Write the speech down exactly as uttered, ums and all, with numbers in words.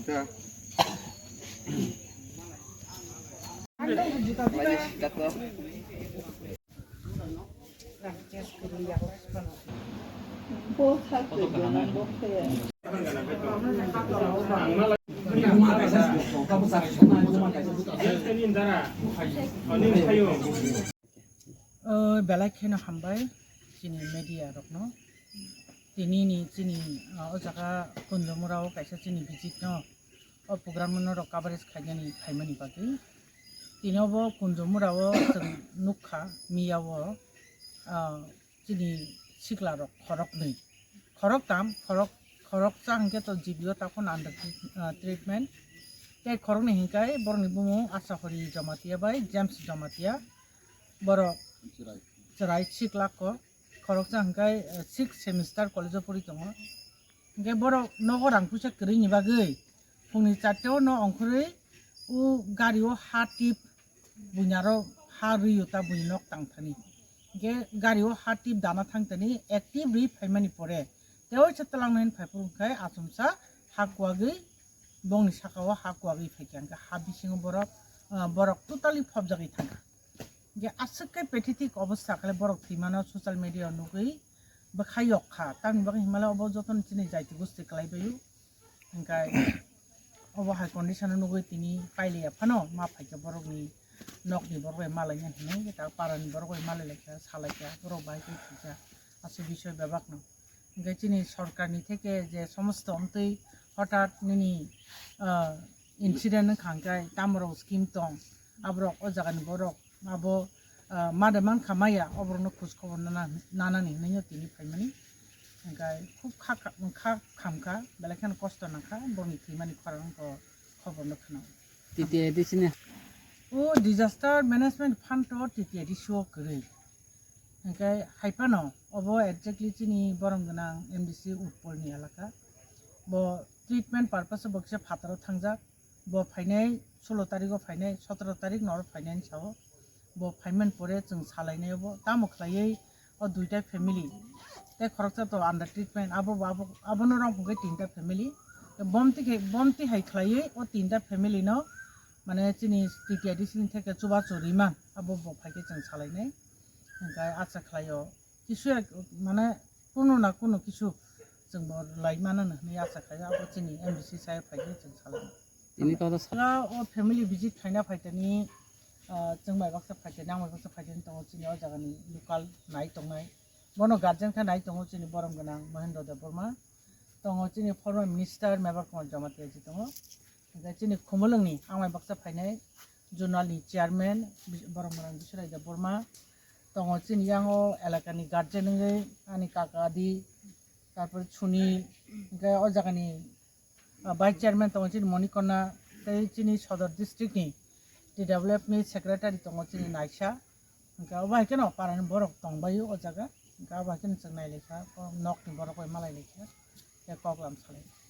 O belai kheno hambai chini media rokno. Tini ni chini, ah, o jaga Kunjomura o kaisa chini visit no, o program no rok coverage khainani phaimani bagwi. Tini obo Kunjomura o chwng nukha miya o, ah, chini sikla rok khoroknwi, khoroktam, khorok, khoroksa hwnkhe to G B O takhon under treat-, ah, treatment. Tei khoroknwi hwnkhe borokni bumung Asha Hori Jamatia bai James Jamatia. Borok chwrai sikla ko. Khoroksa hwnkhe, eh, sixth semester college o pori tongo. Hwnkhe borok nogo rang puisa kwrwini bagwi phungni charta o no ongkhorwi o gari o ha tip buini aro ha rwi o ta buini nok tang thani. Hwnkhe gari o ha tip dana thang thani active rwi phaimani pore tei waisa twlangnai phai phuru hwnkhe achomsa ha kuwagwi bongni saka o ha kuwagwi phaikha hwnkhe ha bisingo borok, ah, borok totally phobjagwi thangkha. Hwnkhe aswk khe pathetic obostha khe borok thwimano social media o nugwi bwkha yok kha. Tamni bagwi hinmale obo jotono chini jaiti gosti kwlai baio. Hwnkhe obo hai condition o nugwi tini pailiya phano ma phaikha borokni nokni borok bai malaina hinwi, ta parani borok bai malai laikha, sa laikha, borok bai khe thwijak. Aswk bisoi bebakno. Hwnkhe chini sorkarni theke je somosto wngtwi hothat nini, ah, incident wngkha hwnkhe tamorok scheme tong, aborok o jagani borok abo, ah, made mankha maya, oborokno khoj khobor nana, nanani hinwi tini phaimani. Hwnkhe khub kha, kha, kha khamkha, belai kheno kosto nangkha, borokni thwimani khorang wngkha khobor no khna. T T A D C ni? O disaster management fund to T T A D C o kwrwi. Hwnkhe hai phano obo exactly chini borom gwnang M D C Utpolni elaka. Bo treatment purpose bo kisa phataro thangjak. Bo phainai solo tarikgo phainai, sotoro tarik noro phainai sao. Bo phaiman pore chwng salainai obo. Tamo khlaiwi o duita family tei khoroksa to under treatment, abo bo abo, abono rong phungkhe tinta family. Bomti khe, bomti hai khlaiwi o tinta family no mane chini T T A D C ni theke chubachu riman abo bo phaikhe chwng salainai. Hwnkhe acha khlaio kisu ek mane kuno na kuno kisu chwng bo lai mano hinwi acha khlaio, abo chini M D C sai phaikhe chwng salainai. Tini koto sa- Oro o family visit khaina phaitani, ah, chwng bai baksa phaitani, ang bai baksa phaitani tongo chini o jagani local nai tongnai. Bono guardian khe nai tongo chini borom gwnang Mahendra Debbarma. Tongo chini former minister Mebar Kumar Jamatia ji tongo. Hwnkhe chini Khumulwngni ang bai baksa phainai zonal ni chairman Bis-, borom gwnang Biswrai Debbarma. Tongo chini yang o elakani guardian wngwi ani kaka di, tarpor Sunil, hwnkhe o jagani ah, vice chairman tongo chini Monikona, tei chini Sodor district ni T W F ni secretary tongo chini Naisa. Hwnkhe obo hai kheno parani borok tongbaio o jaga. Hwnkhe obo hai kheno chwng nailaikha, o nokni borok bai malailai kha, tei koklam salaikha.